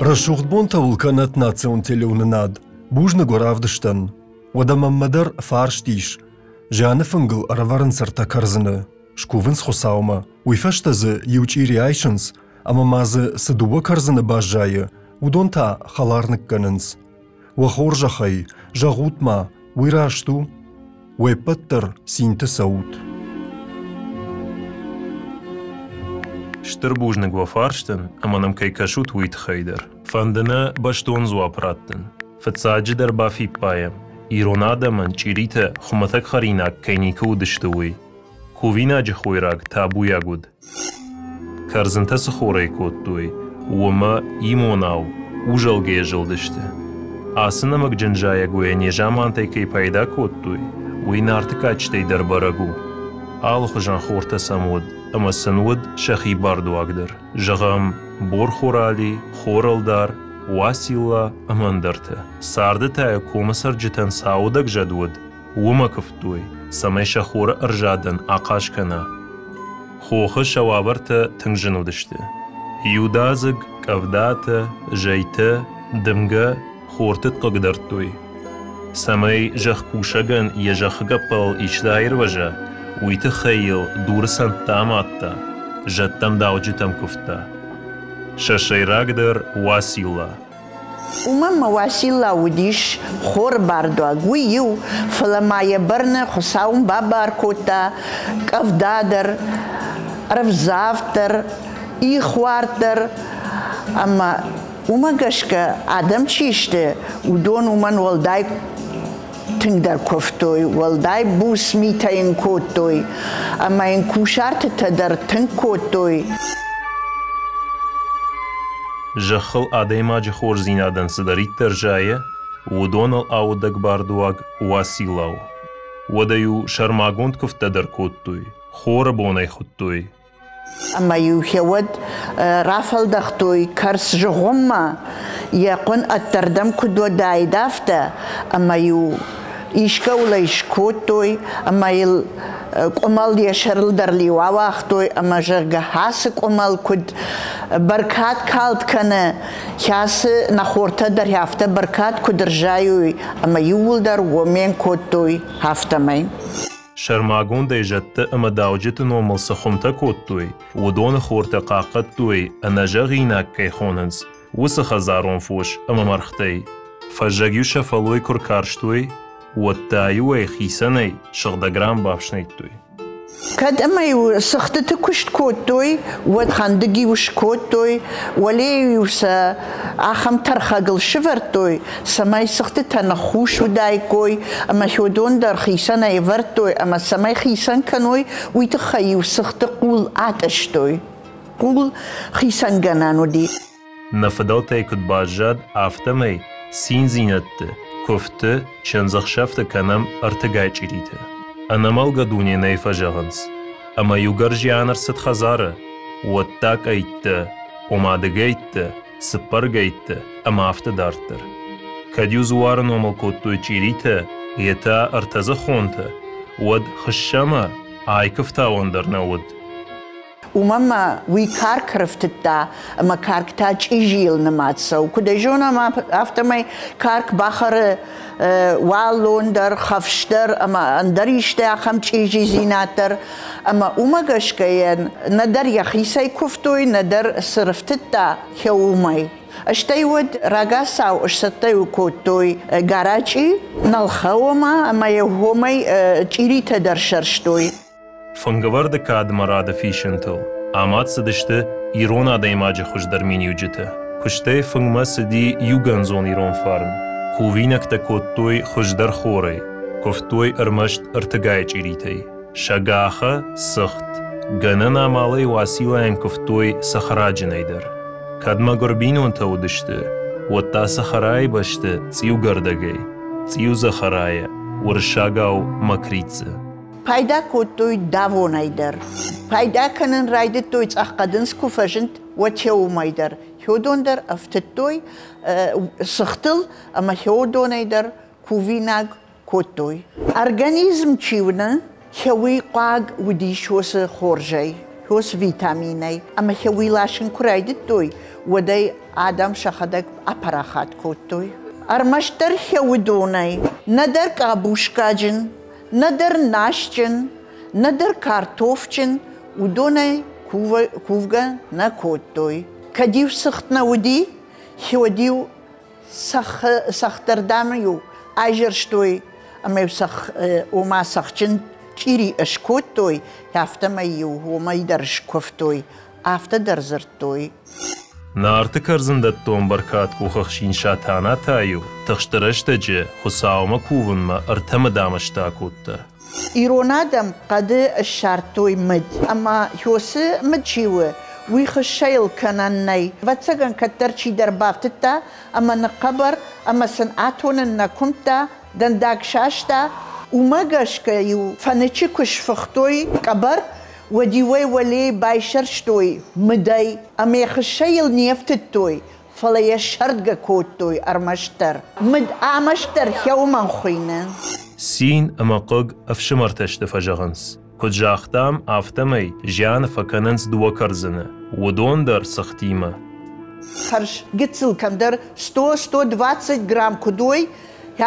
Рӕсугъд бонтӕ уыл кӕнӕт национ телеуынынад. Бузныг уӕ равдыстӕн. Уӕдӕ мӕнмӕ дӕр фарст ис. Зианы фынгыл ӕрӕвӕрынц ӕртӕ кӕрдзыны, скувынц Хуыцаумӕ. Уый фӕстӕ дзы иу чъири айсынц, ӕмӕ ма дзы цы дыууӕ кӕрдзыны баззайы, уыдон та хӕлар ныккӕнынц. Уӕ хорзӕхӕй, зӕгъут-ма, уый раст у? Уе ппӕт дӕр цинты цӕут. Стыр бузныг уӕ фарстӕн ӕмӕ нӕм кӕй кӕсут, уый тыххӕй дӕр. Фӕнды нӕ бӕстон дзуапп раттын. Фыццаджыдӕр бафиппайӕм, ирон адӕмӕн чъиритӕ хуымӕтӕг хӕринаг кӕй никуы уыдысты, уый. Кувинаджы хойраг табуйаг уыд. Кӕрдзынтӕ цы хорӕй кодтой, уымӕ имонау узӕлгӕйӕ зылдысты. Ацы нӕмыгджын зайӕгойӕ незамантӕй кӕй пайда кодтой, уый Нарты кадджытӕй дӕр бӕрӕг у. Алыхуызон хортӕ сӕм уыд ӕмӕ сын уыд сӕхи бардуаг дӕр. Зӕгъӕм, Борхорали, Хорӕлдар, Уацилла ӕмӕ ӕндӕртӕ. Царды та йӕ комы цӕрджытӕн цы аудӕг зӕд уыд, уымӕ куывтой, цӕмӕй сӕ хоры ӕрзадӕн ахъаз кӕна. Хохы сӕ уавӕртӕ тынг зын уыдысты. Иудадзыг къӕвдатӕ, зӕйтӕ, дымгӕ хортыд хъыгдардтой. Цӕмӕй зӕхкусӕгӕн йӕ зӕххы гӕппӕл исты аирвӕза, уый тыххӕй йыл дуры цӕндтӕ амадта, зӕдтӕм-дауджытӕм куывта. Сӕ сӕйрагдӕр Уацилла. Уымӕн ма Уацилла уыдис хоры бардуаг, уый иу, фӕлӕ ма йӕ бӕрны Хуыцау ын бабар кодта къӕвда дӕр, ӕрвдзавд дӕр, ихуард дӕр ӕмӕ уымӕ гӕсгӕ адӕм чи сты, уыдон уымӕн уӕлдай тынгдӕр куывтой, уӕлдай буц митӕ йын кодтой ӕмӕ йын кусартытӕ дӕр тынг кодтой. Зӕххыл адӕймаджы хорздзинадӕн цыдӕриддӕр зайы, уыдоныл аудӕг бардуаг Уацилла у. Уӕдӕ-иу сӕрмагонд куывдтӕ дӕр кодтой, хоры бонӕй хуыдтой. Ӕмӕ-иу уӕд рафӕлдӕхтой кӕрц зыгъуыммӕ, йӕ хъуын ӕддӕрдӕм куыд уыдаид, афтӕ, ӕмӕ-иу искӕуыл ӕй скодтой ӕмӕ йыл къуымӕл йӕ сӕрыл дӕр лиу ауагътой ӕмӕ, зӕгъгӕ, ацы къуымӕл куыд бӕркад калд кӕны, кӕцы нӕ хортӕ дӕр афтӕ бӕркад куыд ӕрзайой, ӕмӕ иууылдӕр уомен кодтой афтӕмӕй. Сӕрмагондӕй зӕдтӕ ӕмӕ дауджыты номыл цы хуымтӕ кодтой, уыдоны хортӕ хъахъхъӕдтой, ӕнӕзӕгъинаг кӕй хонынц, уыцы хӕдзарон фос ӕмӕ мӕргътӕй. Фӕззӕг-иу сӕ фӕллой куы ркарстой, уӕд та-иу ӕй хицӕнӕй сыгъдӕг ран бафснайдтой. Кӕд ӕмӕ-иу цыхтыты куыст кодтой, уӕд хӕндыг-иу скодтой, уӕле-иу сӕ ахӕм тӕрхӕгыл сывӕрдтой, цӕмӕй цыхтытӕ ныххус уыдаиккой ӕмӕ уыдон дӕр хицӕнӕй ӕвӕрдтой ӕмӕ цӕмӕй хицӕн кӕной, уый тыххӕй-иу цыхты хъул атъыстой. Хъул хицӕнгӕнӕн уыди. Нӕ фыдӕлтӕй куыд баззад, афтӕмӕй циндзинӕдты, куывдты, чындзӕхсӕвты кӕнӕм ӕртыгай чъиритӕ. Ӕнӕмӕлгӕ дуне нӕй фӕзӕгъынц. Ӕмӕ иугӕр зиан ӕрцыд хӕдзары, уӕд та къӕйттӕ, ома дыгӕйттӕ, цыппӕргӕйттӕ ӕмӕ афтӕ дарддӕр. Кӕд-иу дзуары номыл кодтой чъиритӕ, йе та ӕртӕдзыхонтӕ, уӕд хыссӕмӕ айкыфтауӕн дӕр нӕ уыд. Уымӕн ма уый карк ӕрӕфтыдта ӕмӕ карк та чъизийыл нымад цӕуы. Куыд ӕй зонӕм, афтӕмӕй карк бахӕры уаллон дӕр, хӕфс дӕр ӕмӕ ӕндӕр исты ахӕм чъизидзинад дӕр. Ӕмӕ уымӕ гӕсгӕ йӕ нӕдӕр йӕхицӕй куывтой, нӕдӕр цы рыфтыдта, уымӕй. Стӕй уӕд рагацау сцӕттӕ кодтой гарачъи, нӕлхӕомӕ ӕмӕ йӕ уомӕй чъиритӕ дӕр сӕрстой. Фынгӕвӕрды кадмӕ рады фисынтыл амад цыдысты ирон адӕймаджы хуыздӕр миниуджытӕ. Куыстӕй фынгмӕ цыди иугӕндзон ирон фарн. Кувинӕгтӕ кодтой хуыздӕр хорӕй, куывтой ӕрмӕст ӕртыгай чъиритӕй. Сагахы цыхт, гӕнӕн амалӕй Уациллайӕн куывтой цӕхӕраджынӕй дӕр. Кӕд мӕгуыр бинонтӕ уыдысты, уӕд та цӕхӕрайы бӕсты цъиугӕрдӕгӕй, цъиудзӕхӕрайӕ, уырыссагау мокрицы. Пайда кодтой давонӕй дӕр. Пайда кӕнын райдыдтой цъӕх хъӕдындз куы фӕзынд, уӕд уымӕй дӕр. Хеудон дӕр ӕфтыдтой цыхтыл ӕмӕ хеудонӕй дӕр кувинаг кодтой. Организм чи уыны, уый хъуаг уыдис уыцы хорзӕй. Уыцы витаминӕй. Ӕмӕ сӕ уый ласын куы райдыдтой, уӕд ӕй адӕм сӕхӕдӕг апарахат кодтой. Ӕрмӕстдӕр сӕ уыдонӕй нӕдӕр къабускаджын, нӕдӕр насджын, нӕдӕр картофджын уыдонӕй кувгӕ нӕ кодтой. Кӕд-иу цыхт нӕ уыди, уӕд-иу цӕхдӕрдӕм-иу айзӕрстой ӕмӕ-иу цӕхх, ома цӕхджын чъири скодтой, афтӕмӕй-иу уымӕй дӕр скуывтой, афтӕ дӕр дзырдтой. Нарты кӕрдзындӕттон бӕркадкъух ӕхсин Сатана та-иу тыхст рӕстӕджы Хуыцаумӕ кувынмӕ ӕртӕ мыдамӕсты акодта. Ирон адӕм хъӕды ссардтой мыд, ӕмӕ уыцы мыд чи у, уый хыссӕйыл кӕнӕн нӕй. Ӕвӕццӕгӕн, кӕддӕр чидӕр бафтыдта ӕмӕ ныхъхъӕбӕр ӕмӕ сын атонын нӕ куымдта, дӕндаг саста. Уымӕ гӕсгӕ-иу фӕнычы куы сфыхтой къӕбӕр, уӕд-иу ӕй уӕлейы байсӕрстой мыдӕй ӕмӕ хыссӕйыл не фтыдтой, фӕлӕ йӕ сӕрдгӕ кодтой ӕрмӕстдӕр. Мыд ӕмӕстдӕр хӕуымӕн хуыйны. Цин ӕмӕ хъыг ӕфсымӕртӕ сты фӕзӕгъынц. Куыд загътам, афтӕмӕй зианы фӕкӕнынц дыууӕ кӕрдзыны, уыдон дӕр цыхтимӕ. Хӕрз гыццыл кӕмдӕр 100-120 грамм куыд уой,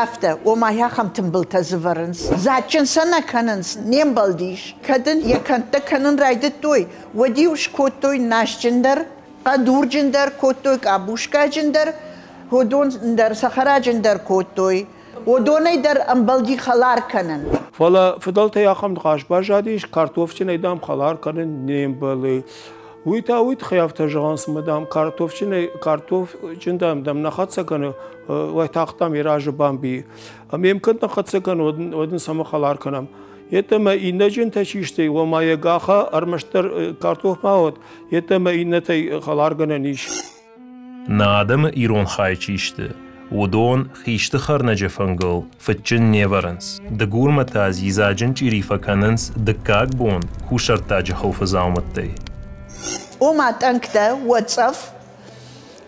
афтӕ, ома ахӕм тымбылтӕ дзы вӕрынц. Дзаджджын сӕ нӕ кӕнынц, не мбӕлдис. Кӕд ын йӕ кӕндтӕ кӕнын райдыдтой, уӕд-иу скодтой насджындӕр, хъӕдурджындӕр кодтой, къабускаджындӕр, уыдон дӕр цӕхӕраджындӕр кодтой. Уыдонӕй дӕр ӕмбӕлди хӕлар кӕнын. Фӕлӕ фыдӕлтӕй ахӕм ныхас баззадис, картофджынӕй, дам, хӕлар кӕнын не мбӕлы. Уый та уый тыххӕй афтӕ зӕгъынц, ӕмӕ, дам, картофджынӕй, картофджын, дам, дам, нӕ хӕццӕ кӕны, уайтагъд, дам, йӕ разы бамбийы. Ӕмӕ йӕм кӕд нӕ хӕццӕ кӕны, уӕд ын цӕмӕ хӕлар кӕнӕм? Йеддӕмӕ иннӕджынтӕ чи сты, ома йӕ гаха ӕрмӕстдӕр картоф ма уӕд, йеддӕмӕ иннӕтӕй хӕларгӕнӕн ис. Нӕ адӕмы ирон хай чи сты, уыдон хисты хӕрнӕджы фынгыл фыдджын не вӕрынц. Дыгурмӕ та дзидзаджын чъири фӕкӕнынц дыккаг бон кусӕрттаджы хуылфы дзаумӕттӕй. Ома тъӕнгтӕ, уӕцъӕф,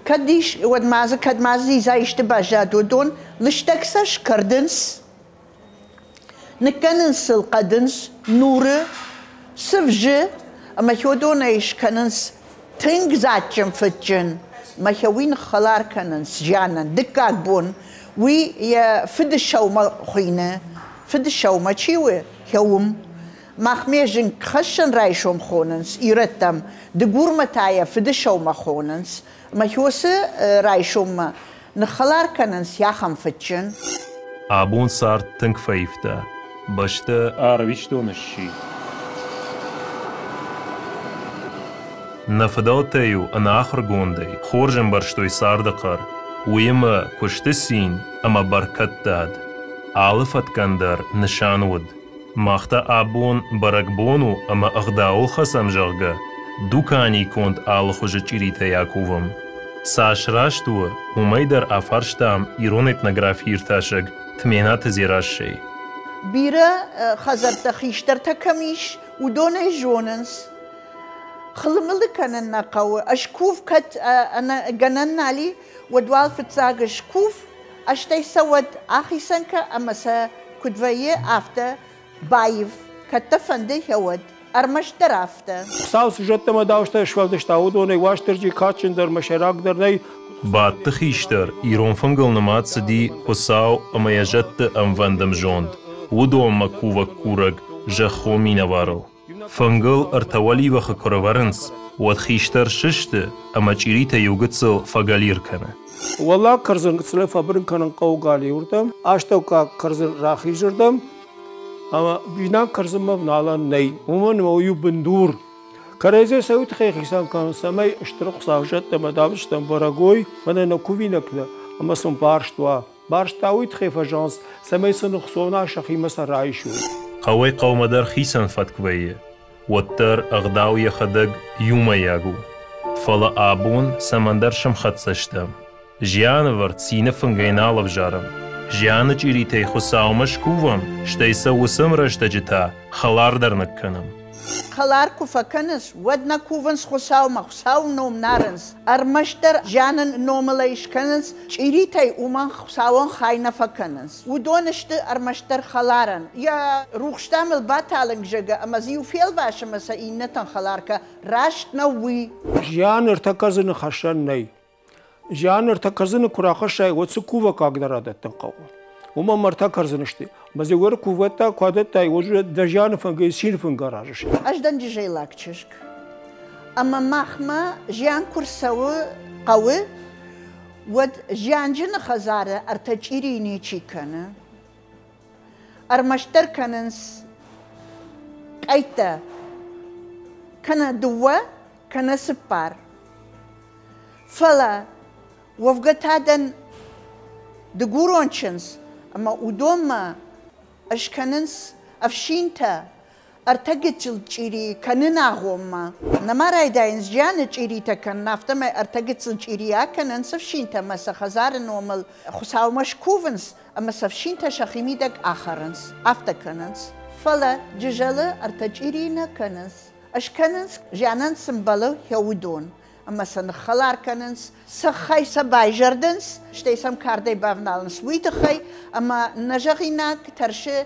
кӕд ис, уӕд ма дзы, кӕд ма дзы дзидза исты баззад, уыдон лыстӕг сӕ скӕрдынц, Ныккӕнынц сыл хъӕдындз, нуры, цывзы ӕмӕ уыдонӕй скӕнынц тынг дзаджджын фыдджын. Ӕмӕ уый ныххӕлар кӕнынц зианӕн. Дыккаг бон уый йӕ фыды сӕумӕ хуыйны. Фыды сӕумӕ чи у, уым. Махмӕ зынгхӕссӕн райсом хонынц ирӕттӕм, Дыгурмӕ та йӕ фыды сӕумӕ хонынц. Ӕмӕ уыцы райсоммӕ ныххӕлар кӕнынц ахӕм фыдджын. Абон цард тынг фӕивта. Бӕстӕ арвистон сси. Нӕ фыдӕлтӕ-иу ӕнахуыргондӕй хорз ӕмбӕрстой царды хъӕр, уыимӕ куысты цин ӕмӕ бӕркӕдтад. Алы фӕткӕн дӕр нысан уыд. Мах та абон бӕрӕгбон у ӕмӕ ӕгъдауыл хӕцӕм, зӕгъгӕ, дуканийы конд алыхуызы чъиритӕй акувӕм. Цас раст у, уымӕй дӕр афарстам ирон этнографи иртасӕг Тменаты Дзерассӕйы. Бирӕ хӕдзӕрттӕ хистӕртӕ кӕм ис, уыдонӕй зонынц. Хылымылы кӕнын нӕ хъӕуы. Ӕскув кӕд гӕнӕн нал и, уӕд уал фыццаг скув, ӕстӕй сӕ уӕд ахицӕн кӕ ӕмӕ сӕ куыд вӕййы, афтӕ баив. Кӕд дӕ фӕнды, уӕд. Ӕрмӕстдӕр афтӕ. Хуыцау цы зӕдтӕ ӕмӕ дауджытӕ сфӕлдыста, уыдонӕй Уастырджи кадджындӕр ӕмӕ сӕйрагдӕр нӕй. Бадты хистӕр ирон фынгыл нымад цыди Хуыцау ӕмӕ йӕ зӕдты ӕмвӕнд-ӕмзонд, уыдонмӕ кувӕг-курӕг зӕххон минӕварыл. Фынгыл ӕртӕ уӕливӕхы куы рывӕрынц, уӕд хистӕр сысты ӕмӕ чъиритӕ иугыццыл фӕгӕлир кӕны. Уӕллаг кӕрдзын гыццылӕй фӕбырын кӕнын хъӕуы галиуырдӕм, астӕуккаг кӕрдзын рахизырдӕм, ӕмӕ бинаг кӕрдзынмӕ вналӕн нӕй, уымӕн ӕмӕ уый у бындур. Кӕрӕдзийӕ сӕ уый тыххӕй хицӕн кӕнынц, цӕмӕй Стыр Хуыцау зӕдтӕ ӕмӕ давджытӕм бӕрӕг уой, мӕнӕ нӕ кувинӕгтӕ ӕмӕ сын барст уа. Барст та уый тыххӕй фӕзӕгъынц, цӕмӕй сын ӕхцона сӕхимӕ сӕ райсой. Хъӕуӕй-хъӕумӕ дӕр хицӕн фӕтк вӕййы, уӕддӕр ӕгъдау йӕхӕдӕг иумӕйаг у. Фӕлӕ абон цӕмӕндӕр сӕмхӕццӕ стӕм. Зианӕвӕрд цины фынгӕй нал ӕвзарӕм. Зианы чъиритӕй Хуыцаумӕ скувӕм, стӕй сӕ уыцы ӕмрӕстӕджы та хӕлар дӕр ныккӕнӕм. Хӕлар куы фӕкӕнынц, уӕд нӕ кувынц Хуыцаумӕ, Хуыцауы ном нарынц. Ӕрмӕстдӕр зианы номыл ӕй скӕнынц, чъиритӕй уымӕн Хуыцауӕн хай нӕ фӕкӕнынц. Уыдон сты ӕрмӕстдӕр хӕларӕн. Йӕ рухс дам ыл баталынг, зӕгъгӕ, ӕмӕ дзы иу фелвасы ӕмӕ сӕ иннӕтӕн хӕлар кӕ. Раст нӕу уый. Зиан ӕртӕккӕ дзы ныхӕссӕн нӕй. Зиан ӕртӕ кӕрдзыны куы рахӕссай, уӕд цы кувӕггаг дӕр адӕттын хъӕуы. Уымӕн ӕртӕ кӕрдзыны сты. Ӕмӕ дзы уӕр кувӕттӕ куы адӕттай, уӕд дӕ зианы фынгӕй цины фынг аразыс. Ӕз дӕн джызӕйлаг чызг. Ӕмӕ махмӕ зиан куы рцӕуы хъӕуы, уӕд зианджыны хӕдзары ӕртӕ чъирийы ничи кӕны. Ӕрмӕстдӕр кӕнынц къӕйттӕ, кӕнӕ дыууӕ, кӕнӕ цыппар. Фӕлӕ уӕвгӕ та дӕн дыгурон чындз, ӕмӕ уыдонмӕ скӕнынц ӕфсинтӕ ӕртӕ гыццыл чъирийы кӕнын агъоммӕ. Нӕма райдайынц зианы чъиритӕ кӕнын, афтӕмӕй ӕртӕ гыццыл чъирийы акӕнынц ӕфсинтӕ ӕмӕ сӕ хӕдзары номыл Хуыцаумӕ скувынц ӕмӕ сӕ ӕфсинтӕ сӕхимидӕг ахӕрынц, афтӕ кӕнынц. Фӕлӕ Джызӕлы ӕртӕ чъирийы нӕ кӕнынц. Скӕнынц, зианӕн цы мбӕлы, уыдон ӕмӕ сӕ ныххӕлар кӕнынц, цӕххӕй сӕ байзӕрдынц, стӕй сӕм кардӕй бавналынц уый тыххӕй, ӕмӕ нӕзӕгъинаг тӕрсы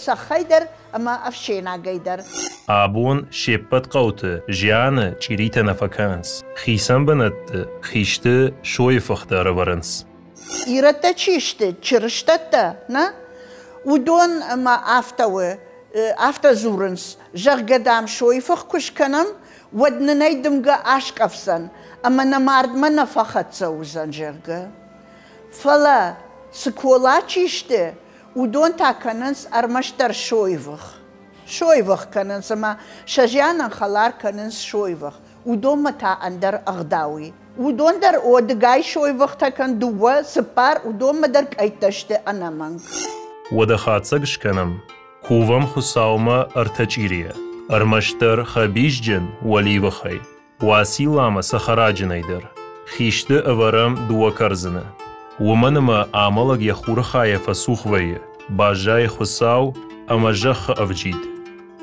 цӕххӕй дӕр ӕмӕ ӕфсӕйнагӕй дӕр. Абон се ппӕт хъӕуты зианы чъиритӕ нӕ фӕкӕнынц, хицӕн бынӕтты хисты сойы фыхтӕ ӕрӕвӕрынц. Ирӕттӕ чи сты, чырыстӕттӕ, нӕ? Уыдон ӕмӕ афтӕ у, афтӕ дзурынц, зӕгъгӕ, дам, сойыфых куы скӕнӕм, уӕд нын ӕй дымгӕ аскъӕфдзӕн ӕмӕ нӕ мардмӕ нӕ фӕхӕццӕ уыдзӕн, зӕгъгӕ. Фӕлӕ цы кола чи сты, уыдон та кӕнынц ӕрмӕстдӕр сойвых. Сойвых кӕнынц ӕмӕ сӕ зианӕн хӕлар кӕнынц сойвых. Уыдонмӕ та ӕндӕр ӕгъдау и. Уыдон дӕр о дыгай сойвыхтӕ кӕн дыууӕ, цыппар, уыдонмӕ дӕр къӕйттӕ сты ӕнӕмӕнг. Уӕдӕ хатдзӕг скӕнӕм. Кувӕм Хуыцаумӕ ӕртӕ чъирийӕ. Ӕрмӕстдӕр хӕбизджын уӕливыхӕй, Уацилламӕ цӕхӕраджынӕй дӕр. Хисты ӕвӕрӕм дыууӕ кӕрдзыны. Уымӕн ӕмӕ амӕлӕг йӕ хуры хайӕ фӕцух вӕййы, баззайы Хуыцау ӕмӕ зӕххы ӕвджид.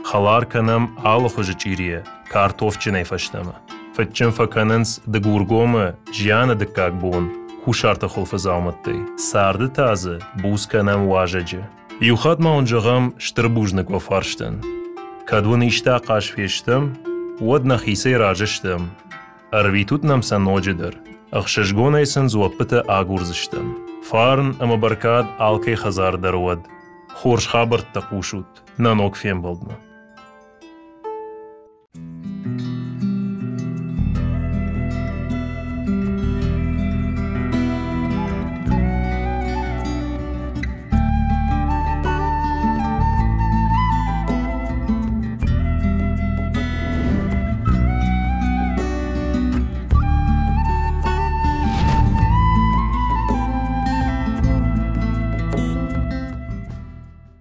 Хӕлар кӕнӕм алыхуызы чъирийӕ, картофджынӕй фӕстӕмӕ. Фыдджын фӕкӕнынц Дыгургомы зианы дыккаг бон кусарты хуылфыдзаумӕттӕй. Царды та дзы буц кӕнӕм уазӕджы. Иу хатт ма уын зӕгъӕм стыр бузныг уӕ фарстӕн. Кӕд уын исты ахъаз фестӕм, уӕд нӕхицӕй разы стӕм. Ӕрвитут нӕм сӕ ноджыдӕр. Ӕхсызгонӕй сын дзуӕппытӕ агурдзыстӕм. Фарн ӕмӕ бӕркад алкӕй хӕдзар дӕр уӕд. Хорз хабӕрттӕ хъусут нӕ ног фембӕлдмӕ.